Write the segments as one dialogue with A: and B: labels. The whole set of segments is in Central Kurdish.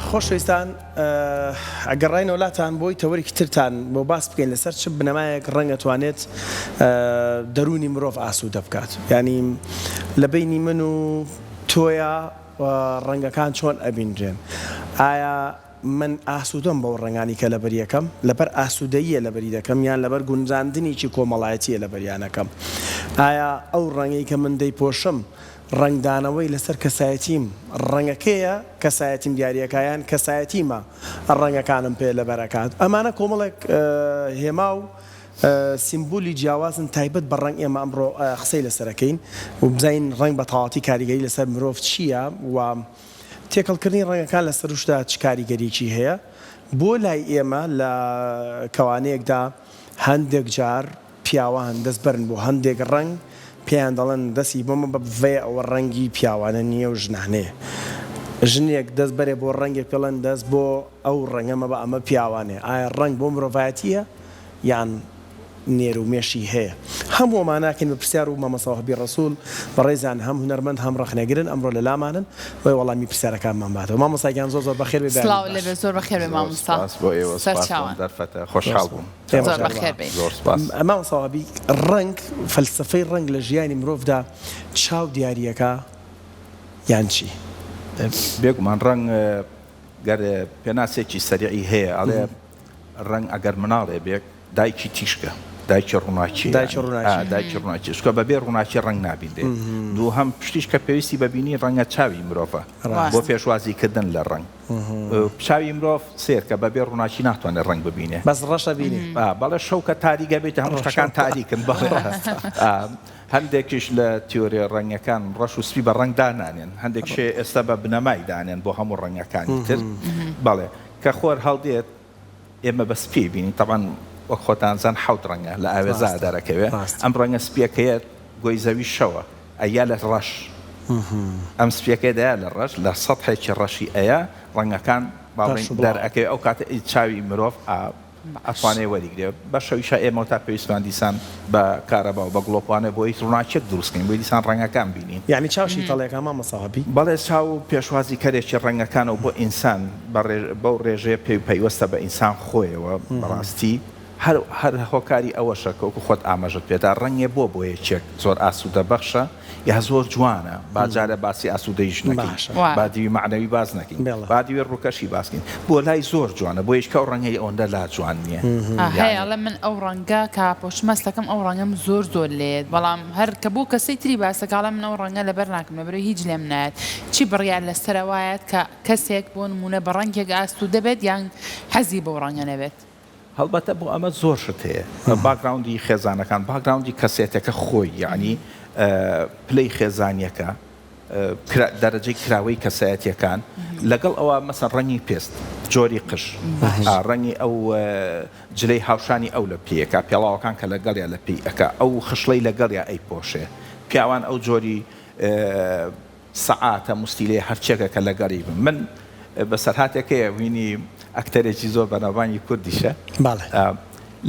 A: خۆشەویستان ئەگەڕاینەوە لاتان بۆی تەوەرێکی ترتان بۆ باس بکەین لەسەر چ بنەمایەک ڕەنگ ئەتوانێت دەروونی مرۆڤ ئاسوودە بکات یانی لە بەینی من و تۆیا ڕەنگەکان چۆن ئەبینرێن ئایا من ئاسوودەم بەو ڕەنگانی کە لەبەری ئەکەم لەبەر ئاسوودەییە لەبەری دەکەم یان لەبەر گونجاندنێکی کۆمەڵایەتیە لەبەریان ئەکەم ئایا ئەو ڕەنگەی کە من دەیپۆشم ڕەنگدانەوەی لەسەر کەسایەتیم ڕەنگەکەیە کەسایەتیم دیاریەکا یان کەسایەتیمە ڕەنگەکانم پێ لەبەر ئەکات ئەمانە کۆمەڵێک هێما و سیمبولی جیاوازن تایبەت بە ڕەنگ ئێمە ئەمڕۆ قسەی لەسەر ئەکەین و بزانین ڕەنگ بە تەواوەتی کاریگەری لەسەر مرۆڤ چییە و تێکەڵکردنی ڕەنگەکان لە سروشتدا چ کاریگەریی هەیە بۆ لای ئێمە لە کەوانەیەکدا هەندێک جار پیاوان دەست بەرن بۆ هەندێک ڕەنگ پێیان دەڵێن دەستی بۆ مەبە بڤەیە ئەوە ڕەنگی پیاوانە نییە و ژنانەیە ژنێک دەست بەرێ بۆ ڕەنگێک پێڵێن دەست بۆ ئەو ڕەنگە مەبە ئەمە پیاوانەیە ئایا ڕەنگ بۆ مرۆڤایەتییە یان نێر و مێشی هەیە هەموو ئەمانە ئەکەین بە پرسیار و مامۆستا وەهبی ڕەسوڵ بەڕێزیان هەم هونەرمەند هەم ڕەخنەگرن ئەمڕۆ لە لامانن بۆیە وەڵامی پرسیارەکانمان باتەوە مامۆستا گیان زۆر زۆر بەخێر بێی بەیانیت
B: سڵاو
A: باش.
B: لێبێ زۆر بەخێر بێ
C: زۆر
B: مامۆستا
C: سپاس بۆ ئێوە سپاس بۆ ئەم
B: سەرچاوان.
C: دەرفەتە خۆشحاڵ بووم.
B: زۆر بەخێر بێی.
C: زۆر سپاس.
A: مامۆستا وەهبی ڕەنگ فەلسەفەی ڕەنگ لە ژیانی مرۆڤدا چاو دیاریەکا یان چی؟
C: بێگومان ڕەنگ گەر پێناسێکی سەریعی هەیە ئەڵێ ڕەنگ ئەگەر مناڵێ بێ دایکی تیشکە دایکی ڕووناکیە
A: دایکی ڕووناکی
C: یانی دایکی ڕووناکی چونکە بەبێ ڕووناکی ڕەنگ نابینرێ دووهەم شتیش کە پێویستی بە بینین ڕەنگە چاوی مرۆڤە بۆ
A: ڕاست
C: پێشوازی کردن لە ڕەنگ چاوی مرۆڤ سەیرکە بەبێ ڕووناکی ناتوانێت ڕەنگ ببینێ.
A: بەس ڕەشە بینێ.
C: ئا بەڵێ شەو کە تاریک ئەبێت هەموو شتەکان تاریکن بەڵێ ئا هەندێکیش لە تیۆریە ڕەنگەکان ڕەش و سپی بە ڕەنگ دانانێن هەندێک شێ ئێستا بە بنەمای دانێن بۆ هەموو ڕەنگەکانی تر بەڵێ کە خۆر هەڵدێت ئێمە بە سپی بینین تەبعەن وەک خۆتان زان حەوت ڕەنگە لە ئاوێزا دەرەکەوێ ئەم ڕەنگە سپیەکەیەت گۆی زەوی شەوە ئەیا لە ڕەش ئەم سپیەکەی دەیا لە ڕەش لە سەتحێکی ڕەشی ئەیا ڕەنگەکان با بڵێین دەر ئەکەوێ ئەو کاتە ئی چاوی مرۆڤ ئا ئەتوانێ وەریگرێ بە شەویشا ئێمەو تا پێویستمان دیسان بە کارەبا و بە گڵۆپوانێ بۆی ڕووناکیەک دروست کەین بۆی دیسان ڕەنگەکان بینین.
A: یانی چاو شیتەڵێکە مامۆستا وەهبی؟
C: بەڵێ چاو پێشوازی کەرێکی ڕەنگەکانە و بۆ ئینسان بە بەو ڕێژەیە پێی پەیوەستە بە ئینسان خۆیەوە بەڕاستی هەر هەر هۆکاری ئەوەشە کە وەکو خۆت ئاماژەت پێدا ڕەنگێ بۆ بۆ یەکێک زۆر ئاسوودە بەخشە یا زۆر جوانە با جارێ باسی ئاسوودەیش نەکەین
A: باشە
C: با دیوی مەعنەوی باس نەکەین
A: بێڵێ.
C: با دیوی ڕووکەشی باس کەین بۆ لای زۆر جوانە بۆ یەکێک ئەو ڕەنگەی ئەوەندە لا جوان نییە
B: ئا هەیە
C: یانی
B: ئەڵێ من ئەو ڕەنگە کە پۆشم هەست دەکەم ئەو ڕەنگەم زۆر زۆر لێیەت بەڵام هەر کە بۆ کەسەی تری باسەکە ئەڵێ من ئەو ڕەنگە لەبەر ناکەم لەبەرئەوەی هیچ لێم نایەت چی بڕیار لەسەرە وایەت کە کەسێک بۆ نموونە بە ڕەنگێک ئاسوودە بێت یان حەزی بەو ڕەنگە نەبێت؟
C: هەڵبەتە بۆ ئەمە زۆر شت هەیە باکگراوندی خێزانەکان باکگراوندی کەسێتەکە خۆی یەعنی پلەی خێزانیەکە دەرەجەی کراوەی کەسایەتیەکان لەگەڵ ئەوە مەسەن ڕەنگی پێست جۆری قژ ڕەنگی ئەو جلەی هاوشانی ئەو لە پێیەکە پێڵاوەکان کە لەگەڵیا لە پێی ئەکا ئەو خشڵەی لەگەڵیا ئەیپۆشێ پیاوان ئەو جۆری سەعاتە موستیلەیە هەرچێکە کە لەگەڵی بم من بەسەرهاتێک هەیە وینی ئەکتەرێکی زۆر بەناوبانگی کوردیشە
A: بەڵێ.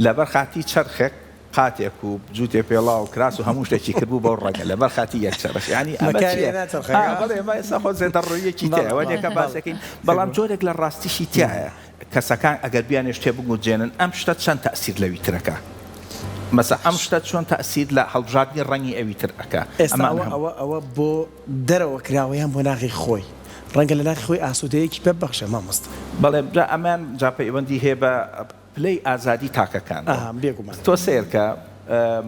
C: لەبەر خاتی چەرخێک قاتێک و جووتێ پێڵاو و کراس و هەموو شتێکی کردبوو بەو ڕەنگە لەبەر خاتی یەک چەرخ یانی ئەمە
A: بەکاری
C: چییە
A: هێنا
C: ئا
A: چەرخەکە
C: بەڵێ ئێمە ئێستا خۆ زێدەڕۆییەکی
A: بەڵێ
C: تیایە
A: بەڵێ
C: وەنیە کە
A: بەڵێ
C: باسەکەین بەڵام جۆرێک لە ڕاستیشی تیایە کەسەکان ئەگەر بیانێ شتێ بگونجێنن ئەم شتە چەند تەئسیر لەوی ترەکا مەسە ئەم شتە چۆن تەئسیر لە هەڵبژاردنی ڕەنگی ئەوی تر ئەکا
A: ئێستا
C: ئەمان
A: ئەوە
C: هەموو.
A: ئەوە ئەوە بۆ دەرەوە کراوە یان بۆ ناخی خۆی؟ ڕەنگە لە ناخی خۆی ئاسوودەیەکی پێ ببەخشێ مامۆستا.
C: بەڵێ جا ئەمەیان جا پەیوەندی هەیە بە پلەی ئازادی تاکەکانەوە.
A: ئەها بێگومان.
C: تۆ سەیرکە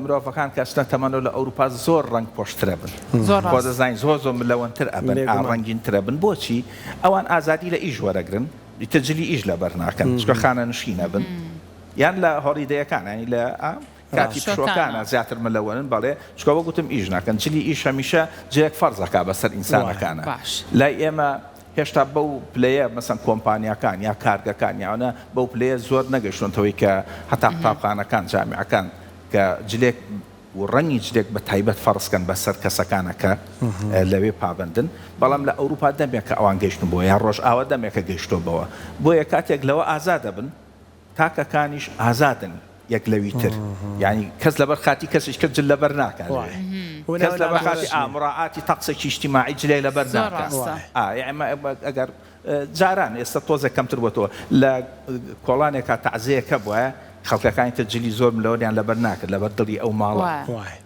C: مرۆڤەکان کە ئەچنە تەمەنەوە لە ئەوروپا زۆر ڕەنگ پۆشتر ئەبن.
B: زۆر
C: خۆ
B: ڕاست.
C: دەزانین زۆر زۆر ملەوەنتر ئەبن ئا
A: بێگومان.
C: ڕەنگینتر ئەبن. بۆچی؟ ئەوان ئازادی لە ئیش وەرەگرن ئیتر جلی ئیش لەبەر ناکەن چونکە خانەنشین ئەبن یان لە holiday ەکان یانی لە ئا کاتی پشووەکانە زیاتر ملەوەنن بەڵێ چونکە وەک وتم ئیش ناکەن جلی ئیش هەمیشە جلێک فەرز ئەکا بەسەر ئینسانەکانە لای ئێمە هێشتا بەو پلەیە مەسەن کۆمپانیاکان یا کارگەکان یاوانە بەو پلەیە زۆر نەگەیشتونەتەوەی کە هەتا قوتابخانەکان جامیعەکان کە جلێک و ڕەنگی جلێک بە تایبەت فەرز کەن بەسەر کەسەکانە کە لەوێ پابەندن بەڵام لە ئەوروپا دەمێکە ئەوان گەیشتن بۆ یان ڕۆژئاوا دەمێکە گەیشتووە بەوە بۆیە کاتێک لەوە ئازادەبن تاکەکانیش ئازادن یەک لەوی تر یانی کەس لەبەر خاتی کەسیش کەس جل لەبەر ناکا لەوێ کەس لەبەر خاتی ئا مراعاتی تەقسێکی ئیجتیماعی جلێ لەبەر
B: زۆر
C: ناکا
B: ڕاستە.
C: ئا یەعنی ئەگەر. جاران ئێستا تۆزێک کەمتر بۆتەوە لە کۆڵانێکا تەعزێیەک هەبوایە خەڵکەکانی تر جلی زۆر ملەوەریان لەبەر ناکرد لەبەر دڵی ئەو ماڵە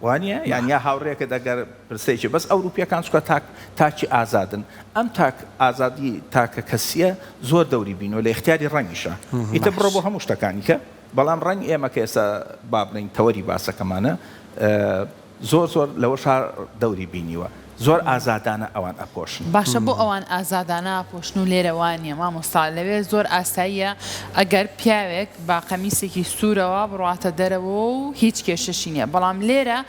C: وانیە یان یا هاوڕێکت ئەگەر پرسەیەکی بەس ئەوروپیەکان چونکە تاک تاکی ئازادن ئەم تاک ئازادی تاکە کەسیە زۆر دەوری بینوە لە ئیختیاری ڕەنگیشا ئیتر بڕۆ بۆ هەموو شتەکانی کە بەڵام ڕەنگ ئێمە کە ئێستا با بڵێین تەوەری باسەکەمانە زۆر زۆر لەوەشا دەوری بینیوە زۆر ئازادانە ئەوان ئەپۆشن.
B: باشە بۆ ئەوان ئازادانە ئەپۆشن و لێرە وانیە مامۆستا لەوێ زۆر ئاساییە ئەگەر پیاوێک بە قەمیسێکی سورەوە بڕواتە دەرەوە و هیچ کێشەشی نیە بەڵام لێرە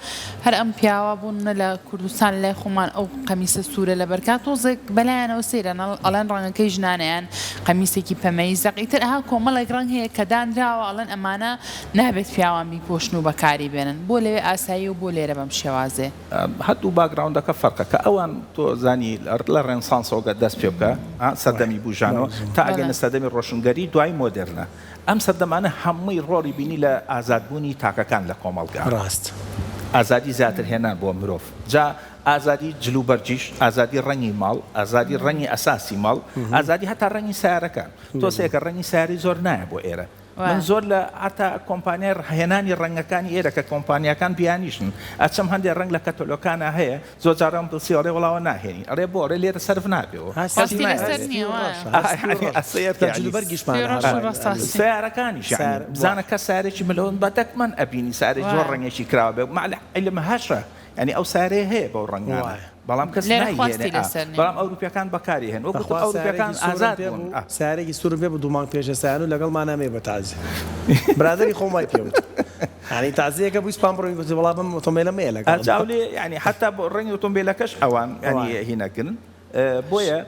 B: هەر ئەم پیاوە بۆ نمونە لە کوردستان لای خۆمان ئەو قەمیسە سورە لەبەرکا تۆزێک بەلایانەوە سەیرە ئەڵێن ڕەنگەکەی ژنانە یان قەمیسێکی پەمەیی زەق ئیتر ئەها کۆمەڵێک ڕەنگ هەیە کە دانراوە ئەڵێن ئەمانە نابێت پیاوان بیپۆشن و بەکاری بێنن بۆ لەوێ ئاساییە و بۆ لێرە بەم شێوازەیە؟
C: هەردوو باکگراوندەکە فەرقە کە ئەوان تۆ زانی لە ڕێنسانسەوە گەر دەست پێ بکە سەردەمی بوژانەوە تا ئەگەینە سەردەمی ڕۆشنگەری دوای مۆدێرنە ئەم سەردەمانە هەمووی ڕۆڵی بینی لە ئازادبوونی تاکەکان لە کۆمەڵگا
A: ڕاست.
C: ئازادی زیاتر هێنان بۆ مرۆڤ جا ئازادی جلوبەرگیش ئازادی ڕەنگی ماڵ ئازادی ڕەنگی ئەساسی ماڵ ئازادی هەتا ڕەنگی سەیارەکان تۆ سەیرکە ڕەنگی سەیارەی زۆر نایە بۆ ئێرە من زۆر لە هەتا کۆمپانیای هێنانی ڕەنگەکانی ئێرە کە کۆمپانیاکان بیانیشن ئەچم هەندێ ڕەنگ لە کەتۆلۆکانا هەیە زۆر جار ئەم پرسی ئەڵێ وەڵا ناهێنین ئەڵێ بۆ ئەڵێ لێرە سەرف نابێەوە
B: خواستی لەسەر نییە وایە
C: سەیارەکانیش یانی بزانە کەس سەیارێکی ملۆن بە دەگمەن ئەبینی سەیارەی زۆر ڕەنگێکی کراوە بێ مع العلم هەشە یانی ئەو سەیارەیە هەیە بەو ڕەنگانە بەڵام کەس
B: لێرە خواستی
C: نایهێنێ ئا
B: لەسەر نیە.
C: بەڵام ئەوروپیەکان بەکاری هێن وەک وتم
A: بەخوا
C: ئەوروپیەکان
A: سەیارەیەکی سوورم
C: ئازاد
A: پێ
C: بوون
A: بوو
C: ئا.
A: سەیارەیەکی سوورم پێ بوو دوو مانگ پێش ئێستا یانو لەگەڵما نامێ بە تازیە برادەری خۆم وای پێ وتم یانی تازیەکە بوو ویستمان بڕۆین گوتی وەڵا بەم ئۆتۆمبێلە مەیە
C: ئا
A: لەگەڵم.
C: چاو لێ یانی حەتا بۆ ڕەنگی ئۆتۆمبێلەکەش ئەوان یانی
A: وایە.
C: هینەکن بۆیە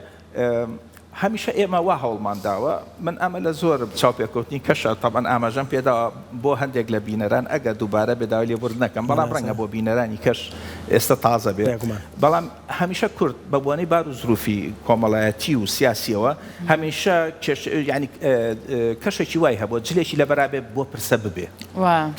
C: هەمیشە ئێمە وا هەوڵمان داوە، من ئەمە لە زۆر چاوپێکەوتنی کەشا تەبعەن ئاماژەم پێداوە بۆ هەندێک لە بینەران ئەگەر دووبارە بێ داوای لێبوردن ئەکەم بەڵام ڕەنگە بۆ بینەرانی کەش ئێستا تازە بێ بەڵام هەمیشە کورد بە بۆنەی بار و زروفی کۆمەڵایەتی و سیاسیەوە هەمیشە کێش یانی کەشێکی وای هەبووە جلێکی لەبەرا بێ بۆ پرسە ببێ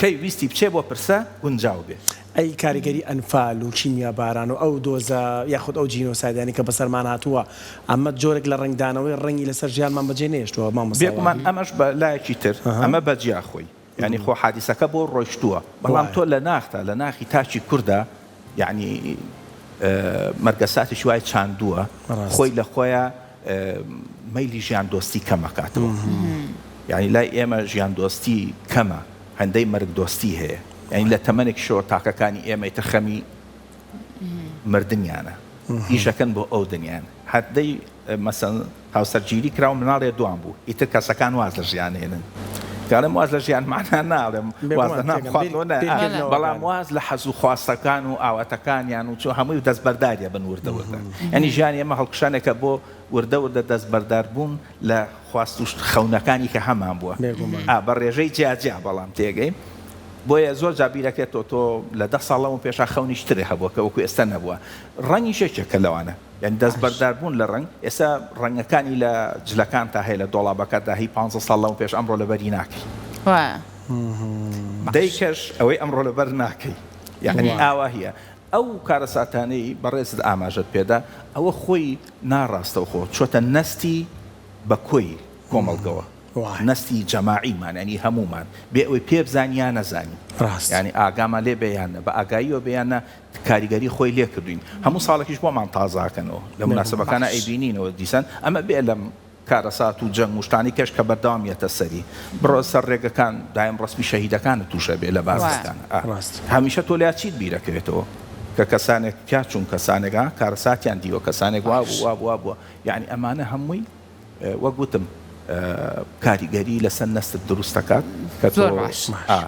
C: کەی ویستی بچێ بۆ پرسە گونجاو بێ.
A: ئەی کاریگەری ئەنفال و کیمیاباران و ئەو دۆزە یاخود ئەو جینۆسایدانەی کە بەسەرمان هاتووە ئەمە جۆرێک لە ڕەنگدانەوەی ڕەنگی لەسەر ژیانمان بەجێ نەهێشتووە مامۆستا
C: بێگومان
A: واهی؟
C: ئەمەش بە لایەکی تر ئەمە بە جیا خۆی یانی خۆ حادیسەکە بۆ ڕۆیشتووە بەڵام تۆ لە ناختا لە ناخی تاکی کوردا یانی مەرگەساتێکی وای چاندووە خۆی لە خۆیا مەیلی ژیان دۆستی کەم ئەکاتەوە یانی لای ئێمە ژیان دۆستی کەمە هەندەی مەرگ دۆستی هەیە یانی لە تەمەنێکیشەوە تاکەکانی ئێمە ئیتر خەمی مردنیانە ئیشەکەن بۆ ئەو دنیان هەندەی مەسەن هاوسەرگیری کرا و مناڵێ دوان بوو ئیتر کەسەکان واز لە ژیان هێنن کاڵێم واز لە ژیان مانا ناڵێم واز لە نان خواردنەوە نا بەڵام واز لە حەز و خواستەکان و ئاواتەکانیان و چۆ هەمووی دەستبەرداریە بن وردە وردە یانی ژیانی ئێمە هەڵکشانێکە بۆ وردە وردە دەستبەردار بوون لە خواست و خەونەکانی کە هەمان بووە ئا بە ڕێژەی جیا جیا بەڵام تێگەی بۆیە زۆر جار بیرەکرێتەوە تۆ لە دە ساڵ لەمەو پێشا خەونیش ترێ هەبووە کە وەکو ئێستا نەبووە ڕەنگیش یەکێکە لەوانە یانی دەستبەردار بوون لە ڕەنگ ئێستا ڕەنگەکانی لە جلەکانتا هەیە لە دۆڵابەکەتدا هی پانزە ساڵ لەمەو پێش ئەمڕۆ لەبەری ناکەی
B: وایە.
C: دەی کەش ئەوەی ئەمڕۆ لەبەر ناکەی یانی ئاواهیە ئەو کارەساتانەی بەڕێزت ئاماژەت پێدا ئەوە خۆی ناڕاستەوخۆ چۆتە نەستی بە کۆی کۆمەڵگەوە نەستی جەماعیمان یانی هەموومان بێ ئەوەی پێ بزانین یا نەزانین یانی ئاگامان لێ بێ یان نە بە ئاگاییەوە بێ یان نا کاریگەری خۆی لێ کردوین هەموو ساڵێکیش بۆمان تازاکەنەوە لە موناسەبەکانا ئەیبینینەوە دیسان ئەمە بێ لەم کارەسات و جەنگ و شتانی کەش کە بەردەوام یەتە سەری بڕۆ سەر ڕێگەکان دایم ڕەسمی شەهیدەکانت توشە بێ لە بازگەکان ئا هەمیشە تۆ لیا چیت بیرەکەوێتەوە کە کەسانێک پیا چوون کەسانێک ئا کارەساتیان دیوە کەسانێک وابوو وابوو وابووە یانی ئەمانە هەمووی وەک وتم کاریگەری لەسەر نەستت دروست دەکات کە تۆ ئا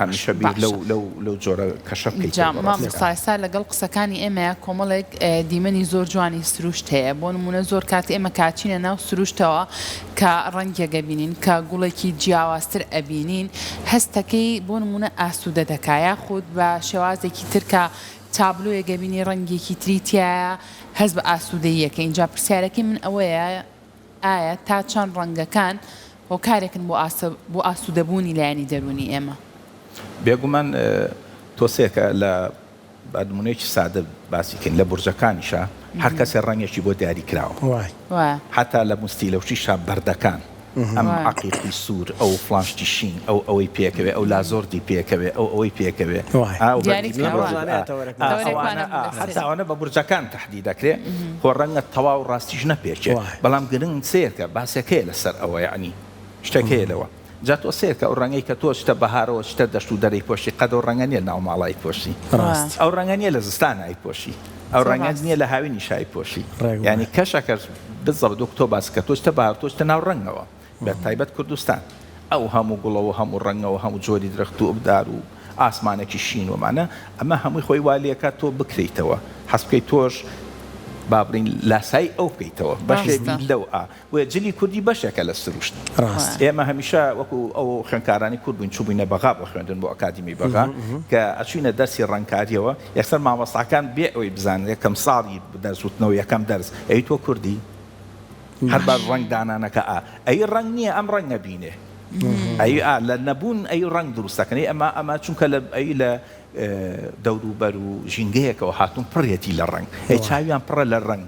C: هەمیشە بیر لەو لەو لەو جۆرە کەشە بکەیتەوە
B: جا
C: بەڕاستی.
B: مامۆستا ئێستا لەگەڵ قسەکانی ئێمەیا کۆمەڵێک دیمەنی زۆر جوانی سروشت هەیە بۆ نمونە زۆر کات ئێمە کاچینە ناو سروشتەوە کە ڕەنگێک ئەبینین کە گوڵێکی جیاوازتر ئەبینین هەستەکەی بۆ نمونە ئاسوودە دەکا یاخود بە شێوازێکی تر کە تابلۆیەک ئەبینی ڕەنگێکی تری تیایە هەست بە ئاسوودەیی ئەکەین جا پرسیارەکەی من ئەوەیە ئایا تا چەند ڕەنگەکان هۆکارێکن بۆ بۆ ئاسوودەبوونی لایەنی دەروونی ئێمە؟
C: بێگومان تۆسێکە لە. با نمونەیەکی سادە باسی کەین لە بورجەکانیشا هەر کەسێ ڕەنگێکی بۆ دیاری کراوە حەتا لە موستیلەوشیشا بەردەکان ئەم عەقیقی سوور ئەو فڵان شتی شین ئەو ئەوەی پێکەوێ ئەو لازۆردی پێکەوێ ئەو ئەوەی پێکەوێ حەتا ئەوانە بە بورجەکان تەحدید دەکرێ خۆ ڕەنگە تەواو ڕاستیش نەپێکێ بەڵام گرنگ سەیرکە باسەکەیە لەسەر ئەوە یەعنی شتەکەیە لەوە. جا تۆ سەیرکە ئەو ڕەنگەی کە تۆ چتە بەهارەوە چتە دەشت و دەرەی پۆشی قەد ئەو ڕەنگە نیە لە ناو ماڵا ئەیپۆشی
A: ڕاست.
C: ئەو ڕەنگە نیە لە زستانا ئەیپۆشی ئەو
B: زۆر
C: ڕەنگە
B: ڕاست.
C: نیە لە هاوینیشا ئەیپۆشی
A: ڕێک وایە.
C: یانی کەشەکەش بزەبت وەک تۆ باست کرد تۆ چتە بەهار تۆ چتە ناو ڕەنگەوە بە تایبەت کوردستان ئەو هەموو گوڵە و هەموو ڕەنگە و هەموو جۆری درەخت و دار و ئاسمانێکی شین و ئەمانە ئەمە هەمووی خۆی وا لێکا تۆ بکرێیتەوە حەز بکەی تۆش با بڵێین لاسایی ئەو بکەیتەوە بەشێ
B: ڕاستە.
C: بی لەو ئا بۆیە جلی کوردی بەشێکە لە سروشت.
A: ڕاستە.
C: ئێمە هەمیشە وەکو ئەو خوێندکارانەی کورد بووین چووبووینە بەغا بۆ خوێندن بۆ ئەکادیمی بەغا کە ئەچووینە دەرسی ڕەنگکارییەوە یەکسەر مامۆستاکان بێ ئەوەی بزانن یەکەم ساڵی دەرس وتنەوە یەکەم دەرس ئەی تۆ کوردی؟ هەر بە ڕەنگ دانانەکە ئا ئەی ڕەنگ نییە ئەم ڕەنگە بینێ ئەی ئا لە نەبوون ئەی ڕەنگ دروست دەکەن ئەی ئەمە ئەمە چونکە لە ئەی لە دەوروبەر و ژینگەیەکەوە هاتوون پڕیەتی لە ڕەنگ ئەی چاویان پڕە لە ڕەنگ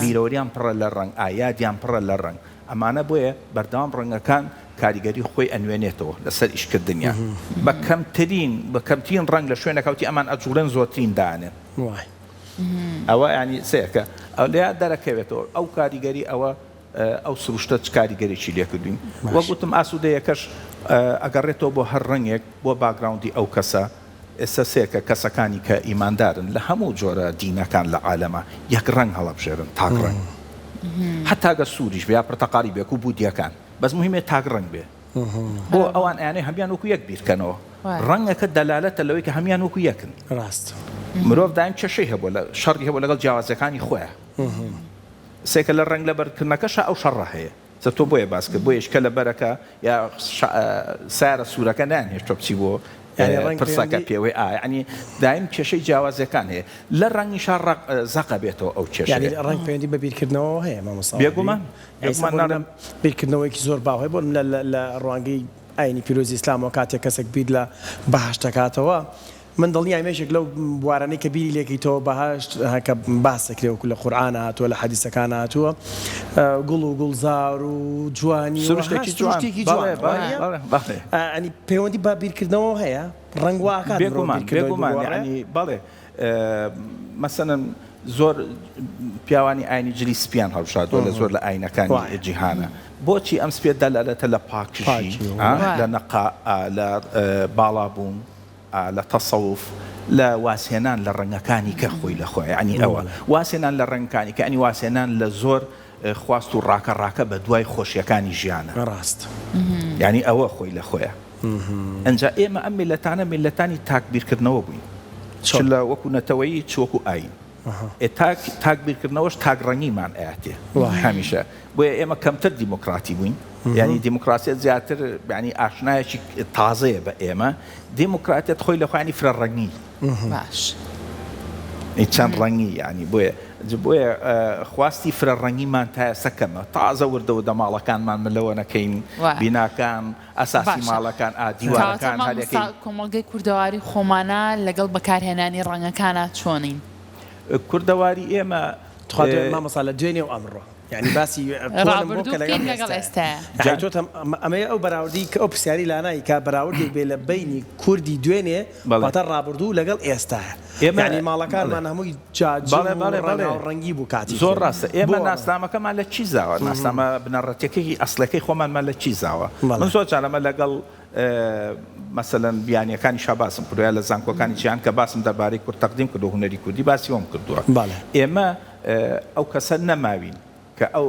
C: بیرەوەریان پڕە لە ڕەنگ ئایادیان پڕە لە ڕەنگ ئەمانە بۆیە بەردەوام ڕەنگەکان کاریگەری خۆی ئەنوێنێتەوە لەسەر ئیشکردنیان بە کەمترین بە کەمترین ڕەنگ لە شوێنەکە وتی ئەمان ئەجوڵێن زۆرترین دانێن ئەوە ینی سەیرکە ئەو لێ دەرەکەوێتەوە ئەو کاریگەری ئەوە ئەو سروشتە چ کاریگەرێکی لێکردوین وەک وتم ئاسوودەیەکەش ئەگەڕێتەوە بۆ هەر ڕەنگێک بۆ باکگراوندی ئەو کەسە ئێستا سەیرکە کەسەکانی کە ئیماندارن لە هەموو جۆرە دینەکان لە عالەما یەک ڕەنگ هەڵەبژێرن تاک ڕەنگ حەتا گەر سووریش بێ یا پرتەقاڵی بێ وەکو بودیەکان بەس موهیمێ تاک ڕەنگ بێ بۆ ئەوان ئەیانەوێ هەموان وەکو یەک بیرکەنەوە ڕەنگەکە دەلالەتە لەوەی کە هەموان وەکو یەکن
A: ڕاست
C: مرۆڤ دایم کێشەی هەبووە لە شەڕی هەبووە لەگەڵ جیاوازیەکانی خۆیا سێکە لە ڕەنگ لەبەرکردنەکەشا ئەو شەڕە هەیە جا تۆ بۆیە باس کرد بۆیەش کە لەبەرەکە یا سارە سوورەکە نایان هێشتوە بچی بۆ
A: یانی ڕەنگ
C: پرسەکە
A: پەیوەندی
C: پێوەی ئا یانی دایم کێشەی جیاوازیەکان هەیە لە ڕەنگیشا ڕەق زەقە بێتەوە ئەو
A: یانی
C: کێشەیە.
A: ڕەنگ پەیوەندی بە بیرکردنەوەوە هەیە مامۆستا وەهبی؟
C: بێگومان
A: یانی ئێستا
C: بێگومان
A: بۆ نمونە
C: ناڵێم
A: بیرکردنەوەیەکی زۆر باو هەیە بۆ نمونە لە لە ڕوانگەی ئاینی پیرۆزی ئیسلامەوە کاتێک کەسێک بیر لە بەهەشت دەکاتەوە من دڵنیام یەکێک لەو بوارانەی کە بیری لێکەیتەوە بەهەشت کە باس دەکرێ وەکو لە قورئانا هاتووە لە حەدیسەکانا هاتووە گوڵ و گوڵزار و جوانی و ها
C: سروشتێکی جوان
A: سروشتێکی
C: بەڵێ
A: جوان
C: بەڵێ
A: وانیە؟
C: بەڵێ بەڵێ.
A: یانی پەیوەندی بە بیرکردنەوەوە هەیە؟ ڕەنگ وا ئەکات مرۆڤ
C: بێگومان
A: بیرکردنەوەی
C: بێگومان
A: بگۆڕێ؟
C: یانی بەڵێ مەسەلەن زۆر پیاوانی ئاینی جلی سپیان هەڵبژاردووە لە زۆر لە ئاینەکانی
A: وایە.
C: جیهانە بۆچی ئەم سپیە دەلالەتە لە پاکژی
A: پاکی
C: ئا
A: وایە.
C: لە نەقا ئا لە باڵابوون لە تەسەوف، لە وازهێنان لە ڕەنگەکانی کە خۆی لە خۆی یەعنی ئەوە وازهێنان لە ڕەنگەکانی کە یەعنی وازهێنان لە زۆر خواست و ڕاکە ڕاکە بە دوای خۆشیەکانی ژیانە
A: ڕاست.
C: یەعنی ئەوە خۆی لە خۆیە. ئەنجا ئێمە ئەم میللەتانە میللەتانی تاک بیرکردنەوە بووین چ
A: چۆن؟
C: لە وەکو نەتەوەیی چ وەکو ئایین. ئێ تاک تاک بیرکردنەوەش تاک ڕەنگیمان ئەیاتێ هەمیشە بۆیە ئێمە کەمتر دیموکراتی بووین یعنی دیموکراسیەت زیاتر یعنی ئاشنایەکی تازەیە بە ئێمە دیموکراتیەت خۆی لە خۆیانی فرە ڕەنگی
B: باش
C: چەند ڕەنگی یعنی بۆیە بۆیە خواستی فرە ڕەنگیمان تا ئێستا کەمە تازە وردە وردە ماڵەکانمان ملەوە نەکەین بیناکان ئەساسی ماڵەکان ئا دیوارەکان هەرەکەی.
B: کۆمەڵگەی کوردەواری خۆمانە لەگەڵ بەکارهێنانی ڕەنگەکانا چۆنین؟
C: کوردەواری ئێمە.
A: تخوا مامۆستا لە دوێنێ و ئەمڕۆ یانی باسی کۆنم بۆ کە لەگەڵ ئێستایە یانی تۆ ئەمەیە ئەو بەراوردی کە ئەو پرسیاری لانای کە بەراوردێک بێ لە بەینی کوردی دوێنێ واتە ڕابردوو لەگەڵ ئێستایە یانی ماڵەکانمان هەمووی جا جل و ڕەنگاو ڕەنگی بوو کاتی
C: زۆر ڕاستە ئێمە ناسنامەکەمان لە چی زاوە ناسنامە بنەڕەتیەکەی ئەسڵەکەی خۆمانمان لە چی زاوە من زۆر جار ئەمە لەگەڵ مەسەلەن بیانیەکانیشا باسم کردوە یا لە زانکۆکانی جیهان کە باسم دەربارەی کورد تەقدیم کردوە هونەری کوردی باسی وەم کردوە ئێمە ئەو کەسە نەماوین کە ئەو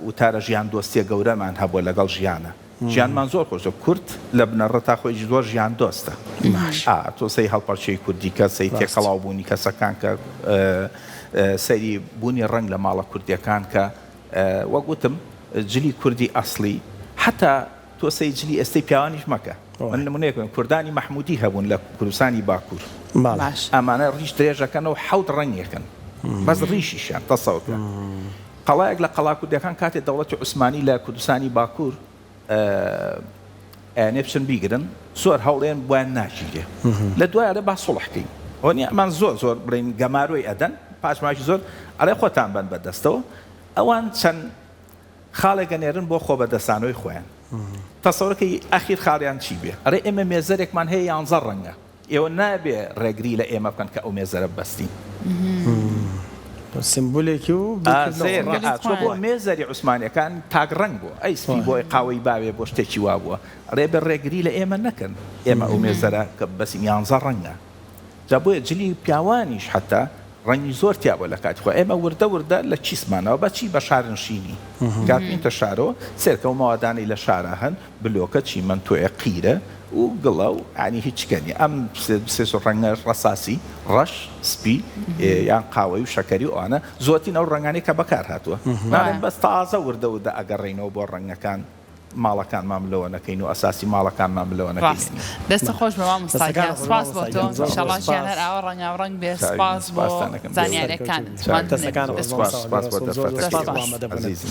C: وتارە ژیاندۆستیە گەورەمان هەبووە لەگەڵ ژیانە ژیانمان زۆر خۆشە کورد لە بنەڕەتا خۆی زۆر ژیان دۆستە ئا تۆ سەی هەڵپەرچەی کوردی کە سەی تێکەڵاو بوونی کەسەکان کە سەیری بوونی ڕەنگ لە ماڵە کوردیەکان کە وەک وتم جلی کوردی ئەسڵی حتا تۆ سەی جلی ئێستەی پیاوانیش مەکە من نمونەیەک بێنم کوردانی مەحمودی هەبوون لە کوردستانی باکوور ئەمانە ڕیش درێژەکەنەوە حەوت ڕەنگێکن بەس ڕیشیشیان تەسەور کە قەڵایەک لە قەڵا کوردیەکان کاتێ دەوڵەتی عوسمانی لە کوردستانی باکوور ئەیانێ بچن بیگرن زۆر هەوڵێن بۆیان ناگیرێ لە دوای ئەڵێ با سوڵح کەین. ئەوە نیە ئەمان زۆر زۆر بڵێین گەمارۆی ئەدەن پاش ماوەیەکی زۆر ئەڵێ خۆتان بەن بە دەستەوە ئەوان چەند خاڵێک ئەنێرن بۆ خۆ بەدەستانەوەی خۆیان تەسەورەکەی ئەخیر خاڵیان چی بێ ئەڵێ ئێمە مێزەرێکمان هەیە یانزە ڕەنگە ئێوە نابێ ڕێگری لە ئێمە بکەن کە ئەو مێزەرە ببەستین.
A: سیمبولێکی و بیرکردنەوە
C: ڕاست. چۆ بۆ مێزەری عوسمانیەکان تاک ڕەنگ بوو ئەی سپی بۆ قاوەی باوێ بۆ شتێکی وا بووە ئەڵێ بێ ڕێگری لە ئێمە نەکەن ئێمە ئەو مێزەرە کە ببەستین یانزە ڕەنگە جا بۆیە جلی پیاوانیش حەتا ڕەنگی زۆر تیا بووە لە کاتی خۆی ئێمە وردە وردە لە کیسمانەوە بە چی بە شارنشینی کاتوینتە شارەوە سێرکە و مەوادانەی لە شارا هەن بلۆکە چیمەنتۆیە قیرە و گڵە و یانی هیچ شتێک نیە ئەم سێ ڕەنگە ڕەساسی ڕەش سپی یان قاوەی و شەکەری و ئەوانە زۆرترین ئەو ڕەنگانەی کە بەکار هاتووە ناڵێم بەس تازە وردە وردە ئەگەڕێینەوە بۆ ڕەنگەکان ماڵەکانمان بلەوە نەکەین و ئەساسی ماڵەکانمان بلەوە نەکەین.
B: ڕاست دەستت خۆش بێ مامۆستا گیان سپاس بۆ تۆ ئیشەڵا ژیان هەر ئاوا ڕەنگاوڕەنگ بێ سپاس بۆ زانیاریەکانت ماندوو نەبی دەست خۆش.
C: سپاس بۆ دەرفەتەکەی ئەزیزم.